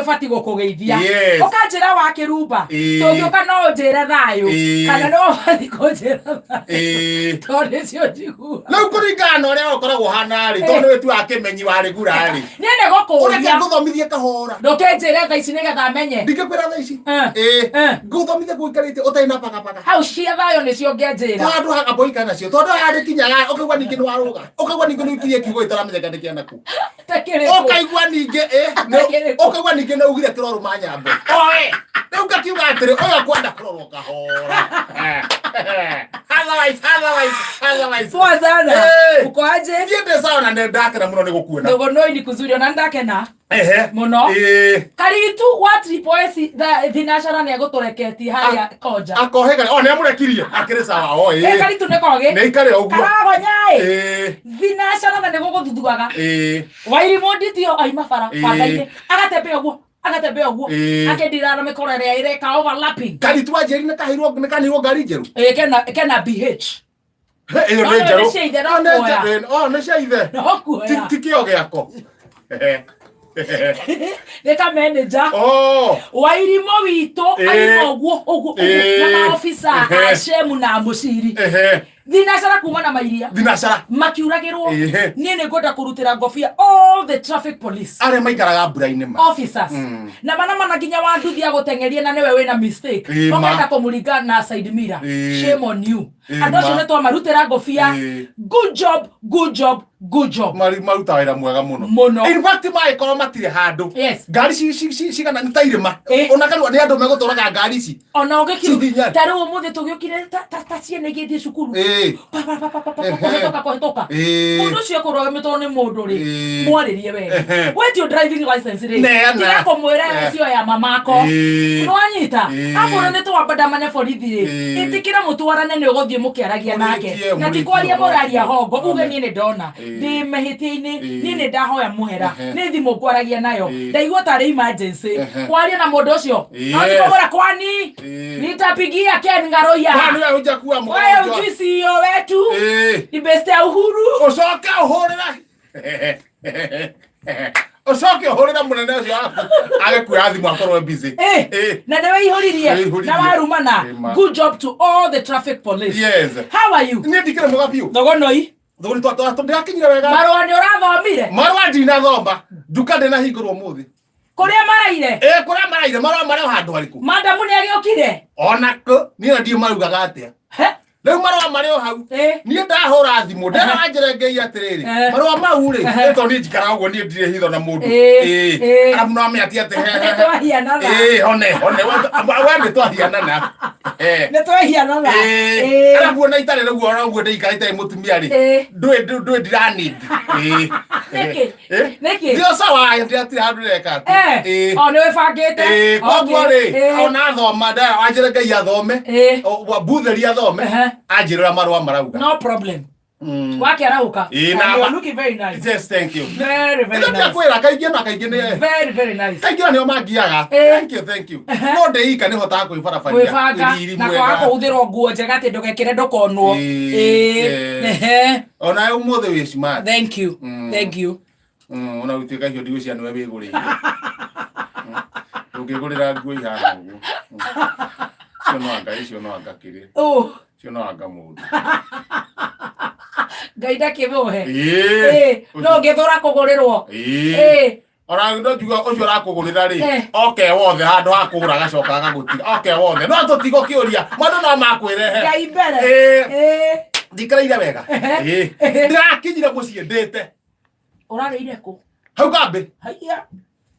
Ũbatiĩ gũkũgeithia. Yes. Ũkanjĩra wa kĩrumba. Ĩĩ. Tũngĩũka no ũnjĩre thayũ. Ĩĩ. Kana no ũbatiĩ kũnjĩra thayũ. Ĩĩ. Tondũ nĩcio njiguaga. Rĩu kũringana na ũrĩa ũkoragwo ũhana rĩ, tondũ nĩwe tuaga kĩmenyi warĩ gura rĩ. Niĩ nĩ Ũreke gũkũria. ngũthomithie kahora. Ndũkĩnjĩre thaa ici nĩgetha menye. Ndingĩkwĩra thaa ici. Eh. Ĩĩ. Eh. Ngũthomithie gũikarĩte ũtarĩ na pakapaga. Hau cia thayũ nĩcio ũngĩanjĩra. Tondũ haga boika nacio. Tondũ harĩkinyaga ũkaigua ningĩ nĩwarũga. Ũkaigua ningĩ nĩũikirie kiugo gĩtaramenyeka nĩ kĩa nakũ. Takĩrĩkũ? Ũkaigua ningĩ ĩ, Takĩrĩkũ? ũkaigua ningĩ nĩ ugire kĩrorũma nyambo. Oe, rĩu ngakiuga atĩrĩ, ũyũ akwenda kũrorwo kahora. Otherwise, otherwise, otherwise. Poa sana. Eh. Uko aje? Niĩ ndĩ sawa na nĩ ndakena mũno nĩ gũkuona. Ndogonoi ni kuzuri ona ndakena Ehe. muno. Ĩĩ. Karitu wa Triple S thinashara nĩ egũtũreketie harĩa Konja. Akohĩga, o nĩ amũrekirie. Akĩrĩ sawa, o Eh, ĩĩ. Karitu nĩ kogĩ. Nĩ aikare ũguo. Karagonyaĩ. Ĩĩ. Thinashara na nĩ gũgũthuthuaga. Ĩĩ. Wairimũ nditio aima bara Ĩĩ. banda-inĩ agatembea ũguo agatembea ũguo Ĩĩ. akĩndira na mĩkora ĩrĩa ĩreka overlapping. Karitu wa njeri nĩ kaheirwo nĩ kanirwo ngari njerũ. Ĩĩ, kena BH. He, ĩyo No, nĩ no, njerũ. nĩ cia ithe, no Oh, nĩ kuoya. njerũ. Oh, nĩ cia ithe. No kuoya. Ti kĩo gĩako. Nĩ ka manager. Oh. Wairimũ witũ Ĩĩ. aima ũguo ũguo ũguo Ĩĩ. na maofisa Ehe. a shemu na mũciri Ehe. thinacara kuma na mairia Thinacara. makiuragĩrwo. Ĩĩ. Niĩ nĩ ngwenda kũrutĩra ngobia all the traffic police Arĩa maikaraga mbura-inĩ ma. officers na mana mana nginya wa nduthi agũteng'erie na nĩwe wĩna mistake Ĩĩ, ma. ũkenda kũmũringa na side mirror. Ĩĩ. Shame on you. Ĩĩ, Andũ acio ma. nĩ twamarutĩra ngobia. Ĩĩ. Good job, good job, good job. Maruta wĩra mwega mũno. Mũno. In fact mangĩkorwo matirĩ handũ. Yes. Ngari cigana nĩ ta irĩma. Ĩĩ. Ona karua nĩ andũ megũtwaraga ngari ici. Ona ũgĩkiu Cihinyane. ta rĩu ũmũthĩ tũgĩũkire ta ciana igĩthiĩ cukuru. Ĩĩ. Pa, pa, pa, pa, pa, pa, Ehe. kũhĩtũka kũhĩtũka. Ĩĩ. Mũndũ ũcio ekũrũgamĩtwo nĩ mũndũ rĩ, Ĩĩ. mwarĩrie wega. Ehe. Wetio driving license rĩ, Neana. tiga kũmwĩra Eh. cio ya mamako. Ĩĩ. Nĩwanyita? Ĩĩ. Akorwo nĩ twamba ndamane borithi rĩ, Ĩĩ. ĩtĩkĩra mũtwarane nĩ ũgũthiĩ mũkĩaragia nake. Mũrĩkie, Na ti mũrĩkie kwaria ũhoro mũraria ũcio. hongo, uge One. niĩ nĩ ndona. Ĩĩ. Ndĩ mahĩtia-inĩ, Ĩĩ. niĩ nĩ ndahoya mũhera. Ehe. Nĩ thimũ ngwaragia nayo. Ĩĩ. Ndaigua tarĩ emergency. Ehe. Kwaria na mũndũ ũcio. Yes. No ti kũmwĩra kwani Ĩĩ. nitapigia Ken Ngaroia. Kwani wewe hujakuwa Wewe mgonjwa? ujui CEO wetu. Ĩĩ. Ni best ya Uhuru. Ũcoke ũhũrĩre ũcoke ũhũrĩre mũnene ũcio waku age kuoya thimũ akorwo e busy. Eh, Ĩĩ. na nĩwe ihũririe Nĩweihũririe. na warumana. Ĩma. Good job to all the traffic police. Yes. How are you? Niĩ ndikĩrĩ mwega biũ. Thogonoi. Thogori ndĩrakinyire wega. Marũa nĩ ũrathomire? Marũa ndinathoma. Nduka ndĩnahingũrwo ũmũthĩ. Kũrĩa maraire? Ĩĩ, kũrĩa maraire marũa marĩ o handũ harĩkũ? Madamu nĩ agĩũkire? Ona kũ niĩ na ndiũ marugaga atĩa. He? Rĩu marũa marĩ o hau. Ĩĩ. Niĩ ndahũra thimũ ndera wanjĩre Ngai atĩrĩrĩ, Eh. marũa mau rĩ, Ehe. ĩ tondũ niĩ njikaraga ũguo niĩ ndirĩ hitho na mũndũ. Ĩĩ, Ĩĩ. ĩĩ. Arabu no ameatie atĩ he, he, he. Nĩtwahianana. Ĩĩ, hone hone we nĩ twahianana. Eh. Nĩtwahianana. Ĩĩ. Ĩĩ. Arabu ona itarĩ rĩu ona ũguo ndĩikarĩte itarĩ mũtumia rĩ, Ĩĩ. ndũĩ ndiranindi. Ĩĩ. Nĩkĩ? Ĩĩ. Nĩkĩ? Ndio sawa ndiratira handũ ndĩreka atĩ. Eh. Ĩĩ. O nĩ wĩbangĩte. Ĩĩ, koguo Okay. rĩ, Ĩĩ. ona thoma wanjĩre Ngai athome. Ĩĩ. Mbuthĩri athome. Ehe. Anjĩre ũrĩa marũa marauga. No problem. Wakĩarahũka. Ĩĩ, And na- you are looking very nice. Yes, thank you. Very, very Nĩkĩo nice. ndiakwĩra kaingĩ na kaingĩ nĩ Very, very nice. kaingĩ na nĩo mangiaga. Ĩĩ. Thank you, thank you. No ndĩika nĩ hotaga kwĩbarabaria. Gwĩbanga Riri na mwega. kwaga kũhũthĩrwo nguo njega atĩ ndũgekĩre ndũkonwo. Ĩĩ, Ĩĩ. ĩĩ. Ehe. Ona ũmũthĩ wĩ smart. Thank you. Thank you. Ona gũtuĩka icio ndigũ cia nĩwe wĩgũrĩire. Ndũngĩgũrĩra nguo ihana ũguo. Icio no anga, icio no anga kĩrĩa. Oh, Icio no anga mũndũ. Ngai ndakĩmũhe. Ĩĩ. Ĩĩ, no ngĩthũra kũgũrĩrwo. Ĩĩ. Ĩĩ. Ona no njuga ũcio ũrakũgũrĩra rĩ, Eh. oke wothe handũ ha kũgũra agacoka agagũtiga. Oke wothe. No tũtigũkĩũria. Mũndũ no makwĩrehe. Ngai mbere. Ĩĩ. Ĩĩ. Ndikareire wega. Ĩĩ. Ndĩrakinyire mũciĩ ndĩte. Ũrarĩire kũ? Hau kambĩ. Haiya.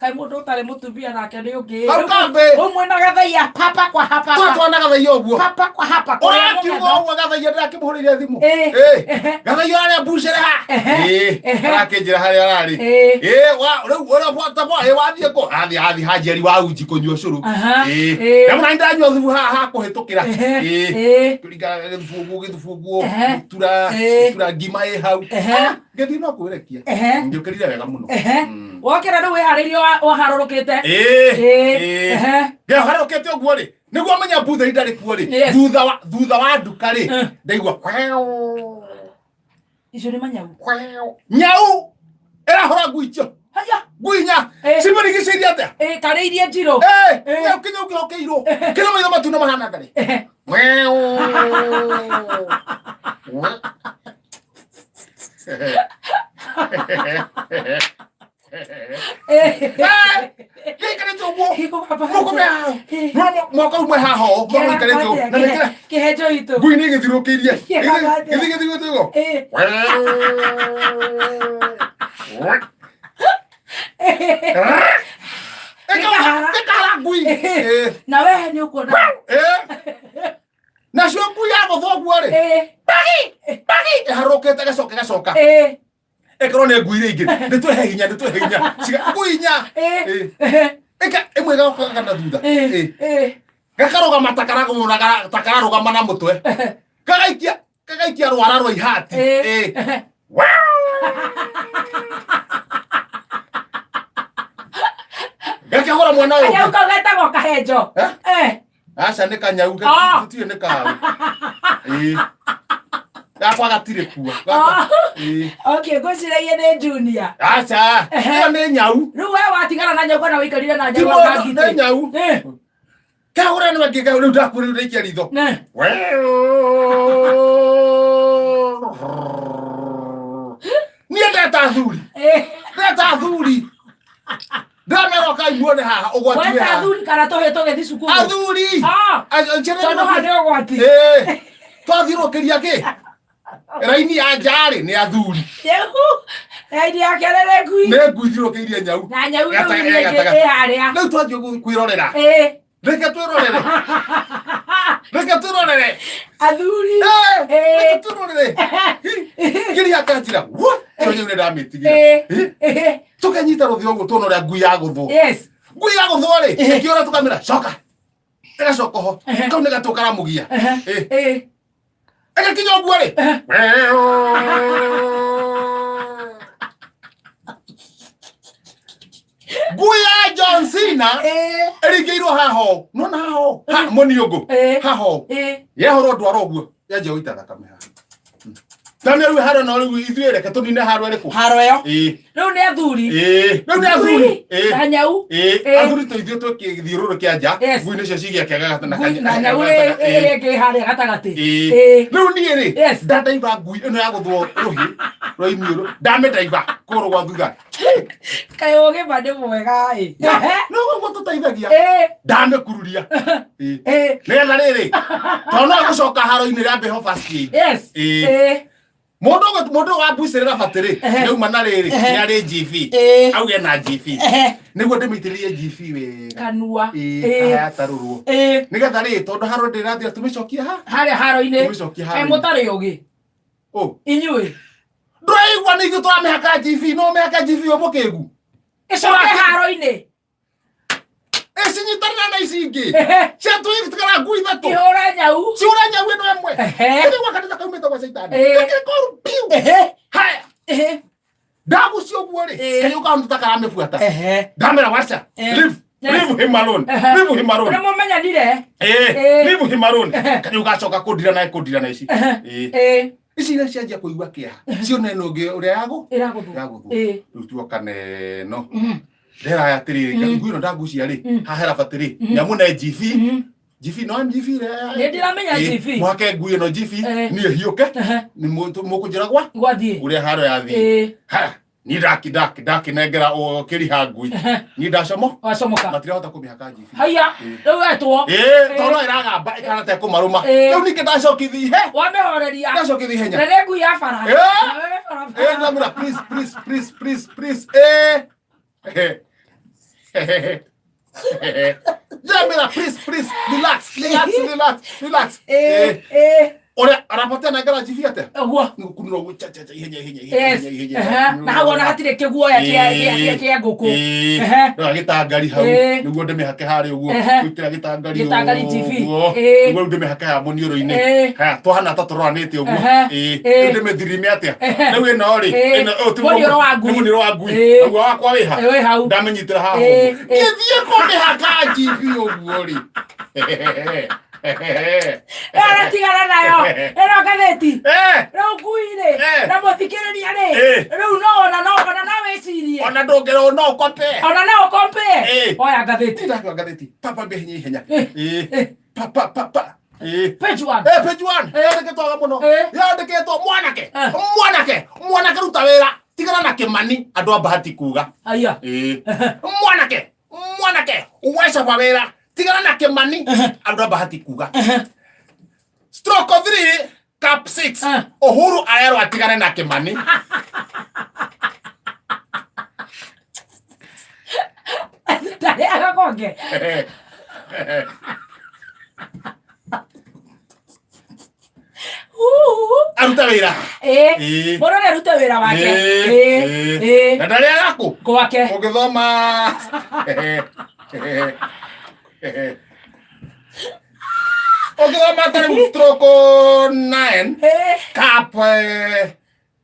Kaĩ mũndũ ũtarĩ mũtumia nake nĩ ũngĩ. Hau kambĩ. Ũmwe na gathaiya papa kwa hapa. Twatwana gathaiya ũguo. Papa kwa hapa. Ũrakiuga ũguo gathaiya ndĩrakĩmũhũrĩire thimũ. Ĩĩ. Ĩĩ. Ehe. Gathaiya arĩa mbucĩre ha. Ehe. Ĩĩ. Ehe. Arakĩnjĩra harĩa ararĩ. Ĩĩ. Ĩĩ, rĩu ũrĩa bwata bwa, ĩĩ wathiĩ kũ? Athiĩ athiĩ ha Njeri wa uji kũnyua ũcũrũ. Aha. Ĩĩ. Ĩĩ. Na mũna ndanyua thubu haha ha kũhĩtũkĩra. Ehe. Ĩĩ. Ĩĩ. Kũringana gĩthubu ũguo gĩthubu ũguo. Ehe. Mũtura, Ĩĩ. mũtura ngima ĩ hau. Ehe. Ngĩthiĩ no kwĩrekia. Ehe. Ngĩũkĩrire wega mũno. Ehe. Wokĩra rĩu wĩharĩirie waharũrũkĩte. Ĩĩ. Ĩĩ. Ĩĩ. Ehe. Ngĩharũrũkĩte ũguo rĩ, nĩguo menya mbuthĩri ndarĩ kuo rĩ. Yes. Thutha wa nduka rĩ, Eh. ndaigua kweo. Icio nĩ manyau. Kweo. Nyau ĩrahũra ngui icio. Haya. Ngui inya. Eh. Cimũrigicĩirie atĩa? Ĩ, karĩirie njirũ. Eh, Eh. kĩnyau kĩnyau kĩhokeirwo. Kĩna maitho matune mahana ngarĩ. Eh. Eh. Gĩikarĩte ũguo. Gĩkũ baba. Moko me haha. Eh. Nĩwona moko ũmwe haha ũũ, moko ikarĩte ũũ. Na nĩkĩra Kĩhenjo itũ. ngui nĩ ĩgĩthiũrũrũkĩirie. Kĩhaba atĩa? Gĩthiĩ gĩthiũrũrũkĩte ũguo. Eh. Gĩkahara. Gĩkahara ngui. Eh. Na we nĩ ũkuona. Eh. Nacio ngui yagũthwo ũguo rĩ, Eh. pagi ĩharũrũkĩte ĩgacoka ĩgacoka. Eh. Ĩkorwo nĩ ngui iria ingĩ, nĩtwĩhe hinya, nĩtwĩhe hinya. Ciga ngui inya. Eh. Eh. Ĩka ĩmwe ĩgokaga na thutha. Eh. Eh. Eh. Gakarũgama ta karagũraga ta kararũgama na mũtwe. Gagaikia gagaikia rwara rwa ihati. Eh. Eh. Gakĩhũra mwana ũyũ. Kanyau kau getagwo kahenjo. Eh? Eh. Aca nĩ kanyau Ah. gatiĩ nĩ kau. Ĩĩ. Gakwa gatirĩ kuo. Gakwa. Ah. Ĩĩ. Okay, ngwĩciragia nĩ junior. Aca. Ĩyo nĩ nyau. Rĩu we watigana na nyau kana wĩikarire na Ti nyau mũndũ, anga nĩ ngitĩ? nyau. Eh. Kahũra nĩ wangĩ rĩu ndakuo rĩu ndaikia ritho. Ne. Niĩ ndeta athuri. Eh. Ndeta athuri. Ndamera ũkai muone haha ũgwati wĩ Weta haha. athuri kana tũhĩ tũgĩthiĩ cukuru. Athuri. Ah. Tondũ haha nĩ ũgwati. Ĩĩ. Twathiũrũrũkĩria kĩ? Raini ya nja-rĩ nĩ athuri. Rĩu raini ya kerĩ nĩ ngui. Nĩ ngui ithiũrũrũkĩirie nyau. Na nyau rĩu Gata- ĩngĩ gatagatĩ. ĩ harĩa. Rĩu twathiĩ kwĩrorera. Eh. Reke twĩrorere. Reke twĩrorere. Athuri. Eh, Eh. Reke twĩrorere. Kĩrĩa akanjĩra, "What?" Ĩyo nyau nĩ ndamĩtigĩra. Eh. Eh, Eh. Tũkenyita rũthio ũguo tuona ũrĩa ngui yagũthwo. Yes. Ngui yagũthwo rĩ, Eh. ĩkĩũra tũkamĩra, "Coka." Ĩgacoka ho. Eh. Kau nĩ gatũ karamũgia. Eh. Eh. Eh. Ĩgakinya ũguo rĩ. Eh. Ngui ya John Cena Eh. ĩringĩirwo haha ũũ. Nĩwona haha ũũ? Ha, mũniũngũ. Eh. Haha ũũ. Eh. Yehũrwo ndwara ũguo. Yanjia gũita thakame haha. Ndamia rĩu haro no rĩu ithuĩ reke tũnine haro ĩrĩkũ? Haro ĩyo. Ĩĩ. Rĩu nĩ athuri. Ĩĩ. Rĩu nĩ athuri. Ĩĩ. Na nyau. Ĩĩ. Ĩĩ. Athuri tũ ithuĩ twĩkĩthiũrũrũ kĩa nja. Yes. Ngui nĩcio cigĩake na Ngui na nyau ĩrĩa ĩngĩ harĩa gatagatĩ. Ĩĩ. Eh. Rĩu niĩ rĩ, Yes. ndandaiba ngui ĩno ya gũthwo rũhĩ rwa iniũrũ, ndamĩndaiba kũgũrũ gwa thutha. Kaĩ ũgima nĩ mwega ĩ. No ũguo tũteithagia. Eh. Ndamĩkururia. Ĩĩ. Eh. Nĩgetha rĩrĩ, tondũ no gũcoka haro-inĩ rĩa mbĩho first aid. Yes. Ĩĩ. Eh. Mũndũ mũndũ wa mbucĩrĩra batĩrĩ, Ehe. nĩauma na rĩrĩ, Ehe. nĩarĩ GV. Eh. Auge na GV. Ehe. Nĩguo ndĩmĩitĩrĩrie GV wega. Kanua. Ĩĩ, Eh. hayatarũrwo. Eh. Nĩgetha rĩ, tondũ haro ndĩrathira tũmĩcokie ha? Harĩa haro-inĩ. Tũmĩcokie Kaĩ haro-inĩ. mũtarĩ ũgĩ. Ũ. Inyuĩ. Ndũraigua nĩ ithuĩ tũramĩhaka GV, no ũmĩhake GV ũyũ mũkĩgu. Ĩcoke haro-inĩ. Ĩcinyitanĩra na ici ingĩ. Ehe. Ciatũigĩtigara ngui ithatũ. Kĩhũre nyau. Ciũre nyau ĩno ĩmwe. Ehe. Kĩrĩ kanitha kaumĩte gwa caitani. Ĩĩ. Gakĩrĩ koru piu. Ehe. Haya. Ehe. Ndagucia ũguo rĩ, Ĩĩ. kanyau kahana ta karamĩbuata. Ehe. Ndamera wacha. Ĩĩ. Leave. Yes. Leave him alone. Ehe. Leave him alone. Nĩ mũmenyanire. Eh, Ĩĩ. leave him alone. Ehe. Kanyau gacoka kũndira na kũndira na ici. Ehe. Ĩĩ. Eh. Ici iria cianjia kũigua kĩeha. Cione ĩno ũngĩ ũrĩa yagũ Ĩragũthwo. yagũthwo. Ĩĩ. Rĩu tuoka neno. Mhm. Ndera atĩrĩrĩ, Mm. ngui ĩno ndagucia rĩ, Mm. haha hera batĩrĩ, Mm. nyamũne GV. Mhm. GV no GV rĩ. Nĩ ndĩramenya Ĩĩ, GV. Mwake ngui ĩno GV, Eh. niĩ hiũke, Ehe. nĩ mũkũnjĩra gwa Gwathiĩ. ũrĩa haro yathiĩ. Ĩĩ. Ha, niĩ ndaki ndaki ndakinengera kĩriha ngui. Ehe. Niĩ ndacomo, Wacomoka. matirahota kũmĩhaka GV. Haiya. Ĩĩ. Rĩu etwo. Ĩĩ, tondũ no ĩragamba ĩkahana ta ĩkũmarũma. Ĩĩ. Rĩu ningĩ ndacokithia ihe, Wamĩhoreria. ndacokithia ihenya. Na nĩ ngui ya bara. Ĩĩ. Na wewe barabara. Eh, ndamwĩra please, please, please, please, please. Eh. Ndamwĩra please, please, relax, relax, relax, relax. Ĩĩ. Eh, Ĩĩ. ũrĩa arabatia nengera GV atĩa? Ũguo. Nĩ gũkunũra ũguo cha cha cha ihenya ihenya ihenya Yes. ihenya ihenya. Ehe. Na hau ona hatirĩ kĩguoya kĩa kĩa- kĩa kĩa ngũkũ. Ĩĩ. Ehe. Rora gĩtangari hau Ĩĩ. nĩguo ndĩmĩhake harĩa ũguo Ehe. gwĩkĩra gĩtangari Gĩtangari GV. ũguo Ĩĩ. nĩguo rĩu ndĩmĩhake haha mũniũrũ-inĩ Ĩĩ. haya twahana ta tũroranĩte ũguo Ehe. Ĩĩ. Ĩĩ. Rĩu ndĩmĩthirime atĩa Ehe. rĩu ĩno rĩ Ĩĩ. ĩno ũyũ ti Mũniũrũ wa ngui. nĩ mũniũrũ wa ngui Ĩĩ. naguo wakwa wĩ ha Wĩ hau. ndamĩnyitĩra haha Ĩĩ. ũguo Ĩĩ. ngĩthiĩ kũmĩhaka GV ũguo rĩ Ĩyo tigana nayo ĩno ngathĩti. Eh, Rĩu ngui rĩ Eh. na mũthikĩrĩria rĩ Eh. rĩu no ona no ona no wĩcirie ona ndũngĩrwo no ũkope. Ona no ũkompee. Eh. Oya ngathĩti. Ndakua ngathĩti papa mbia hinya ihenya. Eh. Eh. Eh. Pa pa pa pa. Eh. Page one. Eh, page one. Yandĩkĩtwo wega mũno. Eh. Yandĩkĩtwo mwanake. Eh. Mwanake. Mwanake ruta wĩra. Tigana na Kĩmani andũ a Bahati kuga. Aya. Eh. Mwanake. Mwanake. Wecaba wĩra. Tigana na Kĩmani andũ a Bahati kuga. Stroke 3 cap 6. Eh. Uhuru arerwo atigane na Kĩmani. Ndarĩaga konge. Uhu. Aruta wĩra. Ĩĩ. Ĩĩ. Mũndũ nĩ arute wĩra wake. Ĩĩ. Ĩĩ. Ĩĩ. Ĩĩ. Na ndarĩaga kũ? Gwake. Ũngĩthoma ũngĩthoma ta rĩu stroke 9 Ĩĩ. cap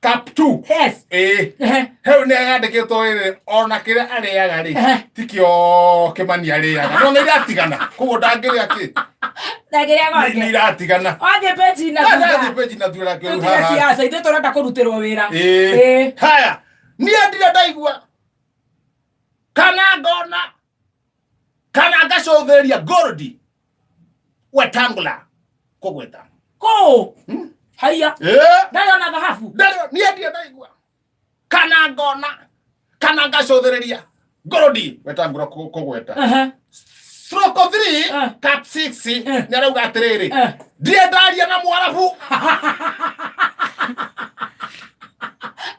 cap 2. Yes. Ĩĩ. Ehe. Hau nĩ yandĩkĩtwo rĩrĩ ona kĩrĩa arĩaga rĩ Ehe. tikĩo Kĩmani arĩaga no nĩ iratigana koguo ndangĩrĩa kĩ. Ndangĩrĩa Nĩ gwake. iratigana. Wathiĩ page na thutha. Ndathiĩ page na thutha kĩu Tũtige haha. siasa ithuĩ tũrenda kũrutĩrwo wĩra. Ĩĩ. Ĩĩ. Haya, niĩ ndirĩ ndaigua kana ngona kana ngacũthĩrĩria Gold Wetangula kũgweta. Kũũ. Hmm? Haiya. Ĩĩ. Ndarĩ ona thahabu. Ndarĩ niĩ ndirĩ ndaigua kana ngona kana ngacũthĩrĩria Gold Wetangula kũgweta. Ehe. Stroke 3 Eh. cap 6 Eh. nĩ arauga atĩrĩrĩ Eh. ndirĩ ndaria na Mwarabu.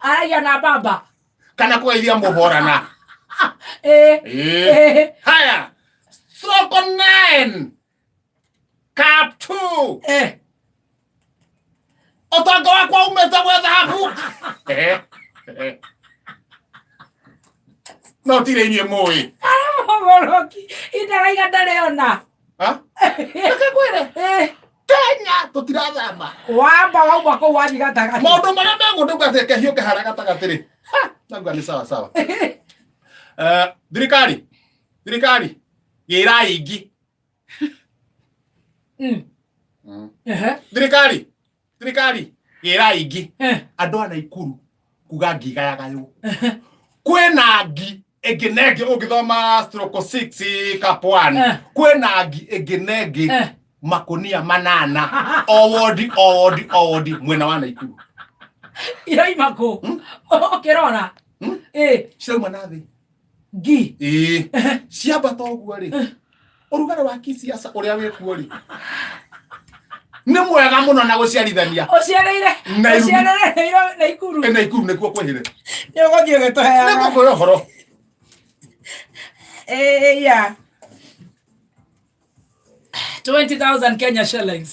Aragia na baba. Kana kũgeithia mũborana. Ĩĩ. Ĩĩ. Ĩĩ. Haya, stroke 9 cap 2. Eh. Ũtonga wakwa umĩte gwĩ thahabu. No tirĩ inyuĩ mũĩ. Mũgũrũki. Indaraiga ndarĩ ona. Ha? Reke ngwĩre. Ĩĩ. Kenya tũtirathama. Wamba wauma kũu wathiĩ gatagatĩ. Maũndũ marĩa megũndũka atĩ kĩhiũ kĩhara gatagatĩ rĩ. Ha, nauga nĩ sawa sawa. Eh, thirikari thirikari gĩrai ngi. Ehe. Thirikari thirikari gĩrai ngi. Eh. Andũ a Naikuru kuga ngi igayagaywo kwĩna ngi ĩngĩ na ĩngĩ ũngĩthoma stroke 6 cap 1. Eh. Kwĩna ngi ĩngĩ na ĩngĩ Eh. makũnia manana o wodi o wodi o wodi mwena wa Naikuru. Iraima kũ? Ũkĩrora. Hmm? Ĩĩ. Cirauma na thĩ. Ngi. Ĩĩ, ciambata ũguo rĩ ũrugarĩ wa kisiasa ũrĩa wĩkuo rĩ nĩ mwega mũno na gũciarithania. Ũciarĩire. Nairobi. Ũciarĩire Naikuru. Ĩ, Naikuru nĩkuo kwĩhĩre. Nĩ ũgũthiĩ ũgĩtũheaga. Nĩkuo kwĩ ũhoro. Eh, yeah. 20,000 Kenya shillings.